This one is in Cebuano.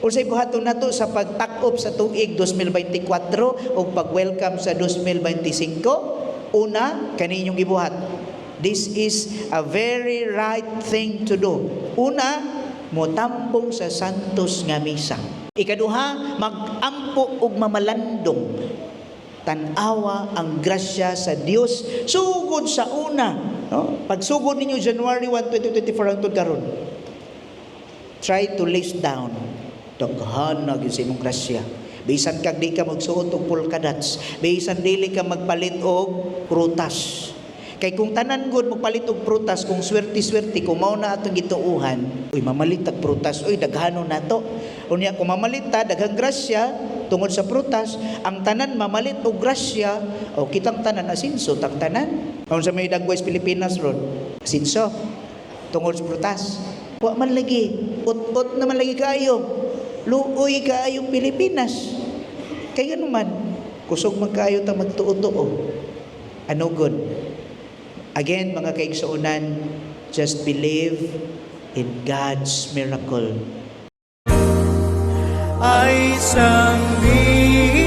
Unsay buhaton nato sa pagtak-op sa tuig 2024 ug pag-welcome sa 2025? Una, kaninyong gibuhat. This is a very right thing to do. Una, motambong sa Santos nga Misa. Ikaduha, mag-ampo ug mamalandong. Tan-awa ang grasya sa Dios sugod sa una, no? Pagsugod ninyo January 1, 2024 hangtod karon. Try to list down. Daghan na gyud sa imong grasya. Bisan kag di ka magsuot og polka dots, bisan dili ka magpalit og prutas. Kay kung tanan gud magpalit og prutas, kung swerte-swerte, kung mao na atong gituohan, uy, mamalit tag prutas, uy, daghanon nato. Unya kung mamalit ta, daghang grasya tungod sa prutas, ang tanan mamalit og grasya, o kitang tanan asinso tang tanan. Unsa may dagway sa Pilipinas ron? Asinso tungod sa prutas. Wa man lagi, ut-ut naman lagi kaayo. Luoy kaayong Pilipinas. Kay ano man, kusog man kaayo ta magtuo-tuo. Ano good? Again, mga kaigsuonan, just believe in God's miracle. Ay sanggit.